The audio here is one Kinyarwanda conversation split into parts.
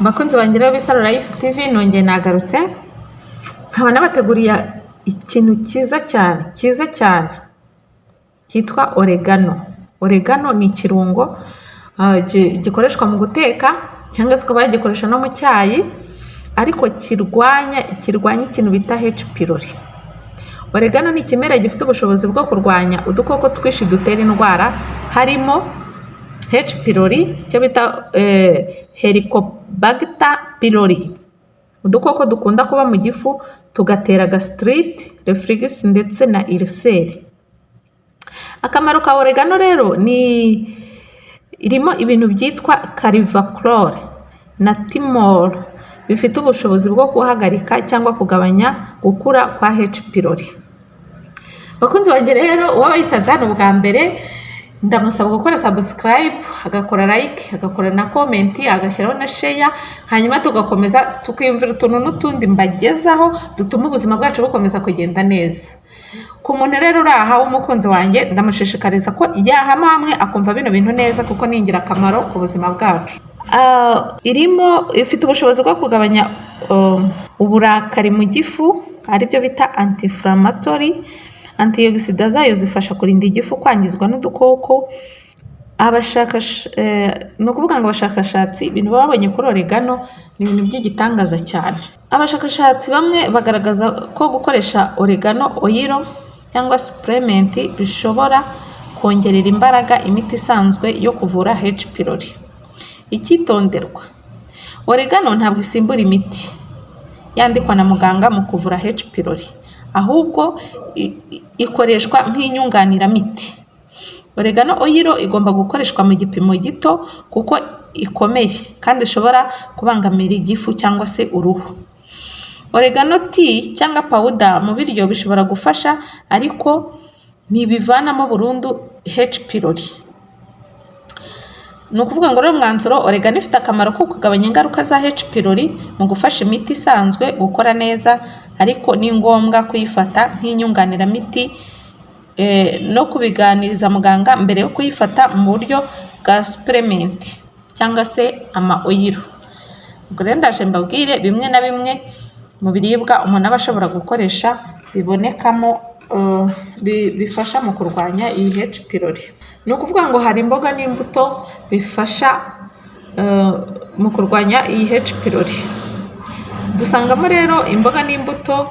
Bakunzi banjye rero b'Isaro Life TV, nongeye nagarutse, nkaba nabateguriye ikintu cyiza cyane, cyiza cyane, cyitwa oregano. Oregano ni ikirungo gikoreshwa mu guteka cyangwa se ukaba wagikoresha no mu cyayi, ariko kirwanya ikintu bita H pylori. Oregano ni ikimera gifite ubushobozi bwo kurwanya udukoko twinshi dutera indwara, harimo H pylori, icyo bita Helicobacter pylori, udukoko dukunda kuba mu gifu tugatera gastrite, reflux ndetse na ulcère. Akamaro ka oregano rero ni irimo ibintu byitwa carvacrol na thymol, bifite ubushobozi bwo guhagarika cyangwa kugabanya gukura kwa H pylori. Bakunzi banjye rero, uwaba yisanze hano bwa mbere, ndamusaba gukora subscribe, agakora like, agakora na comment, agashyiraho na share, hanyuma tugakomeza tukiyumvira utuntu n'utundi mbagezaho dutuma ubuzima bwacu bukomeza kugenda neza. Ku muntu rero uri aha w'umukunzi wanjye, ndamushishikariza ko yahama hamwe akumva bino bintu neza, kuko ni ingirakamaro ku buzima bwacu. Irimo ifite ubushobozi bwo kugabanya uburakari mu gifu, aribyo bita anti-inflammatory. Antioxidant zayo zifasha kurinda igifu kwangizwa n'udukoko. Ni ukuvuga ngo abashakashatsi ibintu babonye kuri oregano ni ibintu by'igitangaza cyane. Abashakashatsi bamwe bagaragaza ko gukoresha oregano oil cyangwa supplement bishobora kongerera imbaraga imiti isanzwe yo kuvura H pylori. Icyitonderwa: oregano ntabwo isimbura imiti yandikwa na muganga mu kuvura H pylori, ahubwo ikoreshwa nk'inyunganiramiti. Oregano oil igomba gukoreshwa mu gipimo gito kuko ikomeye kandi ishobora kubangamira igifu cyangwa se uruhu. Oregano tea cyangwa powder mu biryo bishobora gufasha, ariko ntibivanamo burundu H pylori. Ni ukuvuga ngo rero umwanzuro: oregano ifite akamaro ko kugabanya ingaruka za H pylori mu gufasha imiti isanzwe gukora neza, ariko ni ngombwa kuyifata nk'inyunganiramiti no kubiganiriza muganga mbere yo kuyifata mu buryo bwa supplement cyangwa se ama oil. Ubwo rero ndaje mbabwire bimwe na bimwe mu biribwa umuntu aba ashobora gukoresha bibonekamo bifasha mu kurwanya iyi H pylori. Ni ukuvuga ngo hari imboga n'imbuto bifasha mu kurwanya iyi H pylori. Dusangamo rero imboga n'imbuto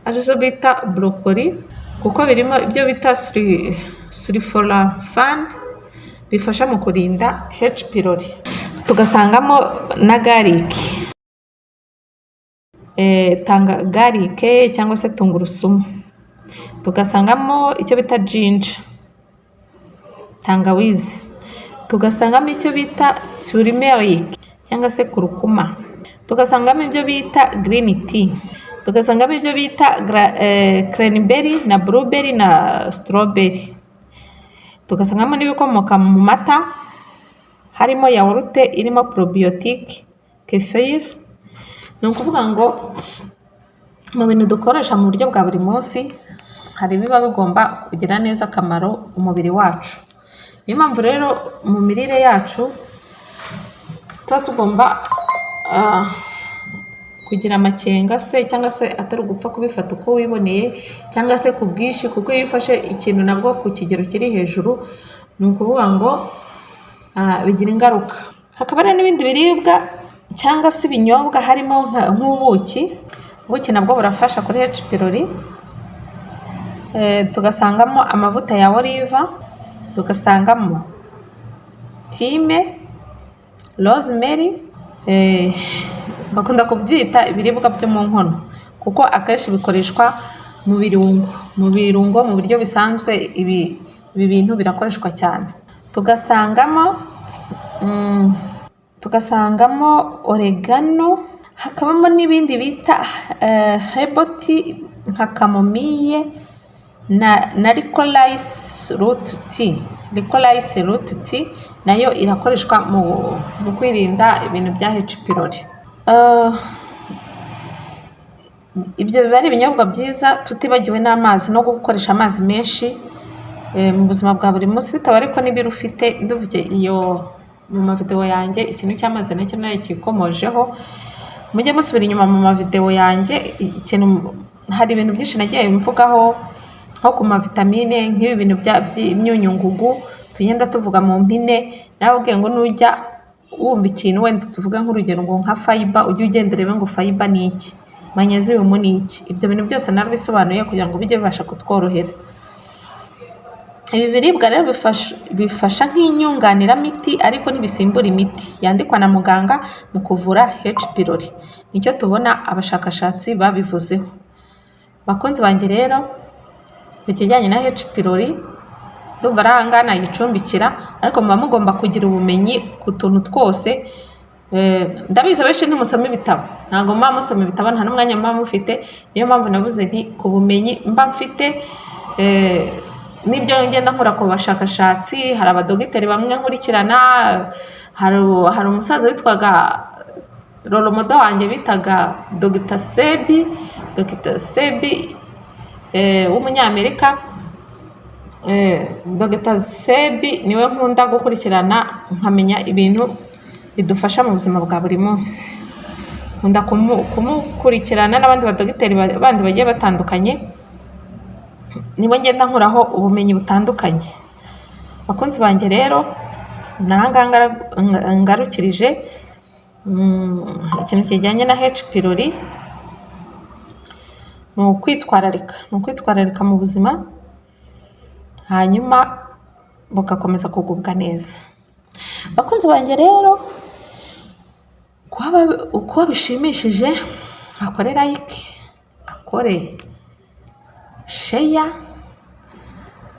arizo bita broccoli, kuko birimo ibyo bita sulforaphane bifasha mu kurinda H pylori. Tugasangamo na garlic, tanga garlic cyangwa se tungurusumu. Tugasangamo icyo bita ginger, tangawizi. Tugasangamo icyo bita turmeric cyangwa se curcuma. Tugasangamo ibyo bita green tea. Tugasangamo ibyo bita cranberry na blueberry na strawberry. Tugasangamo n'ibikomoka mu mata, harimo yawurute irimo probiotic, kefir. Ni ukuvuga ngo mu bintu dukoresha mu buryo bwa buri munsi hari ibiba bigomba kugira neza akamaro umubiri wacu. Niyo mpamvu rero mu mirire yacu tuba tugomba kugira amakenga se, cyangwa se atari ugupfa kubifata uko wiboneye cyangwa se ku bwinshi, kuko iyo ufashe ikintu nabwo ku kigero kiri hejuru, ni ukuvuga ngo bigira ingaruka. Hakaba hari n'ibindi biribwa cyangwa se ibinyobwa, harimo nk'ubuki. Ubuki nabwo burafasha kuri H pylori. Tugasangamo amavuta ya olive, tugasangamo thyme, rosemary, bakunda kubyita ibiribwa byo mu nkono kuko akenshi bikoreshwa mu birungo. Mu birungo mu buryo bisanzwe ibi bintu birakoreshwa cyane. Tugasangamo oregano, hakabamo n'ibindi bita herbal tea nka chamomile na licorice root tea. Licorice root tea nayo irakoreshwa mu kwirinda ibintu bya H pylori. Ibyo biba ari ibinyobwa byiza, tutibagiwe n'amazi no gukoresha amazi menshi mu buzima bwa buri munsi, bitewe ariko n'ibiro ufite. Ndumva iyo mu mavideo yanjye ikintu cy'amazi nacyo narakikomojeho. Mujye musubira inyuma mu mavideo yanjye, ikintu hari ibintu byinshi nagiye mvugaho nko ku mavitamine, nk'ibi bintu by'imyunyungugu tugenda tuvuga mu mpine. Narababwiye ngo nujya wumva ikintu, wenda tuvuge nk'urugero ngo nka fiber, ujye ugenda urebe ngo fiber ni iki, magnesium ni iki. Ibyo bintu byose narabisobanuye kugira ngo bijye bibasha kutworohera. Ibi biribwa rero bifasha nk'inyunganiramiti, ariko ntibisimbura imiti yandikwa na muganga mu kuvura H. pylori. Nicyo tubona abashakashatsi babivuzeho. Bakunzi banjye rero, ku kijyanye na H. pylori ndumva ari ahangaha nagicumbikira, ariko muba mugomba kugira ubumenyi ku tuntu twose. Ndabizi abenshi ntimusoma ibitabo, ntabwo muba musoma ibitabo, nta n'umwanya muba mufite. Niyo mpamvu navuze nti ku bumenyi mba mfite n'ibyo ngenda nkora ku bashakashatsi, hari abadogiteri bamwe nkurikirana, hari umusaza witwaga role model wanjye bitaga Dogita Sebi, Dogita Sebi w'umunyamerika. Dogita Sebi niwe nkunda gukurikirana, nkamenya ibintu bidufasha mu buzima bwa buri munsi. Nkunda kumukurikirana n'abandi badogiteri bandi bagiye batandukanye, nibo ngenda nkuraho ubumenyi butandukanye. Bakunzi banjye rero, ni aha ngaha ngarukirije ikintu kijyanye na H. pylori. Ni ukwitwararika, ni ukwitwararika mu buzima, hanyuma bugakomeza kugubwa neza. Bakunzi banjye rero, kuba bishimishije, akore like, akore share,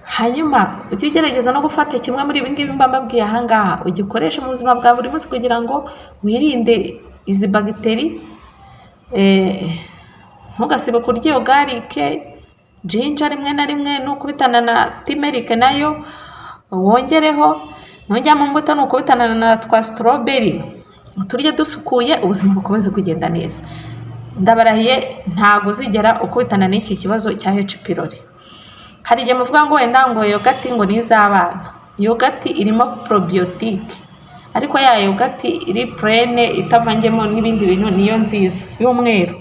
hanyuma ujye ugerageza no gufata kimwe muri ibi ngibi mba mbabwiye aha ngaha, ugikoreshe mu buzima bwa buri munsi kugira ngo wirinde izi bagiteri. Ntugasibe kurya iyo garlic, ginger rimwe na rimwe, nukubitana na turmeric nayo wongereho, nujya mu mbuto nukubitana na twa strawberry, uturye dusukuye, ubuzima bukomeze kugenda neza. Ndabarahiye, ntabwo uzigera ukubitana n'iki kibazo cya H. pylori. Hari igihe muvuga ngo wenda ngo yogurt ngo ni iz'abana. Yogurt irimo probiotique, ariko ya yogurt iri plain itavangemo n'ibindi bintu niyo nziza y'umweru.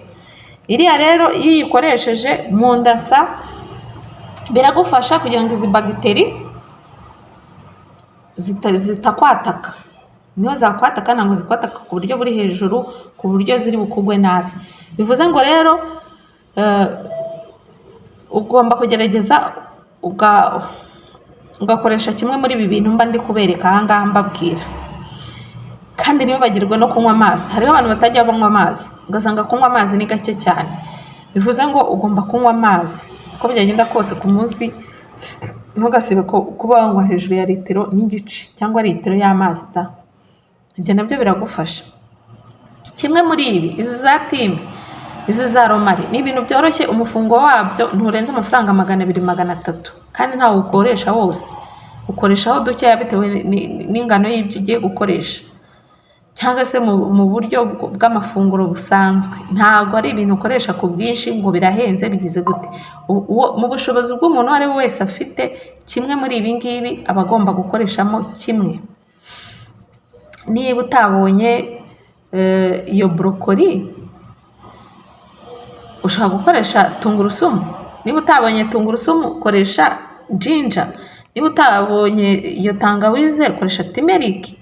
Iriya rero iyo uyikoresheje mu ndasa biragufasha kugira ngo izi bagiteri zitakwataka. Niyo zakwataka ntabwo zikwataka ku buryo buri hejuru, ku buryo ziri bukugwe nabi. Bivuze ngo rero ugomba kugerageza ugakoresha kimwe muri ibi bintu mba ndi kubereka aha ngaha mbabwira. Kandi ntibibagirwe no kunywa amazi. Hariho abantu batajya banywa amazi, ugasanga kunywa amazi ni gake cyane. Bivuze ngo ugomba kunywa amazi uko byagenda kose ku munsi, ntugasibe kuba wanywa hejuru ya litiro n'igice cyangwa litiro y'amazi da. Ibyo nabyo biragufasha. Kimwe muri ibi, izi za thyme, izi za romarin, ni ibintu byoroshye, umufungo wabyo nturenze amafaranga 200, 300, kandi ntawo ukoresha wose, ukoreshaho dukeya bitewe n'ingano y'ibyo ugiye gukoresha, cyangwa se mu buryo bw'amafunguro busanzwe. Ntabwo ari ibintu ukoresha ku bwinshi ngo birahenze bigize gute. Mu bushobozi bw'umuntu uwo ari we wese afite, kimwe muri ibi ngibi aba agomba gukoreshamo kimwe. Niba utabonye iyo broccoli, ushobora gukoresha tungurusumu. Niba utabonye tungurusumu, koresha ginger. Niba utabonye iyo tangawize, koresha turmeric.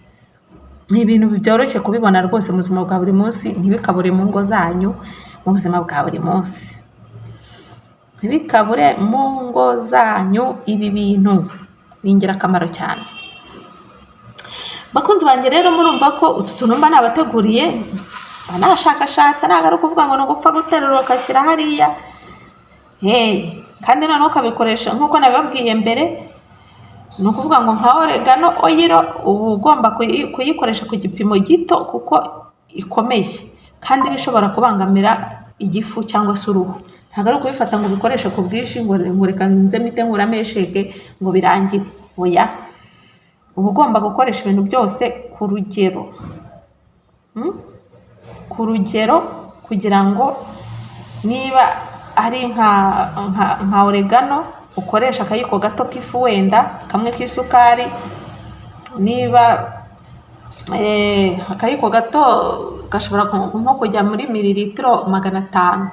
Ni ibintu byoroshye kubibona rwose mu buzima bwa buri munsi, ntibikabure mu ngo zanyu mu buzima bwa buri munsi. Ntibikabure mu ngo zanyu, ibi bintu ni ingirakamaro cyane. Bakunzi banjye rero, murumva ko utu tuntu mba nabateguriye, mba nashakashatse, ntabwo ari ukuvuga ngo ni ugupfa guterura ugashyira hariya. Kandi noneho ukabikoresha nk'uko nabibabwiye mbere, ni ukuvuga ngo nka oregano oil uba ugomba kuyikoresha ku gipimo gito kuko ikomeye kandi iba ishobora kubangamira igifu cyangwa se uruhu. Ntabwo ari ukubifata ngo ubikoreshe ku bwinshi ngo reka nze mpite nkuramo esheke ngo birangire, oya. Uba ugomba gukoresha ibintu byose ku rugero, ku rugero, kugira ngo niba ari nka oregano ukoresha akayiko gato k'ifu, wenda kamwe k'isukari, niba Akayiko gato gashobora nko kujya muri mililitiro 500,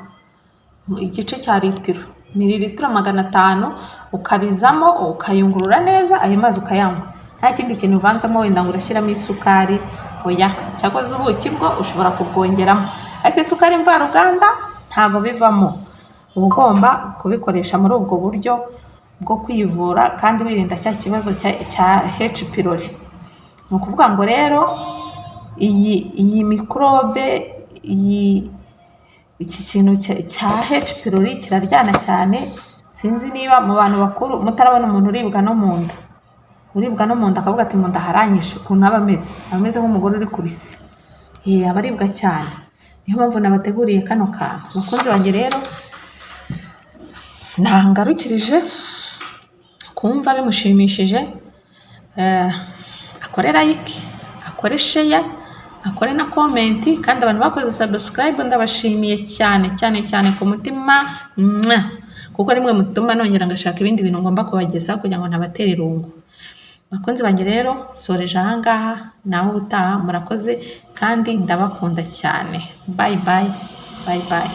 igice cya litiro, mililitiro 500, ukabizamo, ukayungurura neza, ayo mazi ukayanywa nta kindi kintu uvanzemo, wenda ngo urashyiramo isukari, oya. Cyakoze ubuki bwo ushobora kubwongeramo, ariko isukari mvaruganda ntabwo bivamo. Uba ugomba kubikoresha muri ubwo buryo bwo kwivura kandi wirinda cya kibazo cya H pylori. Ni ukuvuga ngo rero iyi mikorobe, iyi iki kintu cya H pylori kiraryana cyane. Sinzi niba mu bantu bakuru mutarabona umuntu uribwa no mu nda, uribwa no mu nda akavuga ati: "Mu nda haranyishe." Ukuntu aba ameze nk'umugore uri ku bise, aba aribwa cyane. Niyo mpamvu nabateguriye kano kantu. Bakunzi banjye rero, ntangarukirije kumva bimushimishije, akore like, akore share, akore na comment. Kandi abantu bakoze subscribe, ndabashimiye cyane cyane cyane ku mutima, mwah! Kuko nimwe mutuma nongera ngashaka ibindi bintu ngomba kubagezaho kugira ngo ntabatera irungu. Bakunzi banjye rero, nsoreje aha ngaha, naho ubutaha. Murakoze kandi ndabakunda cyane. Bye bye, bye bye.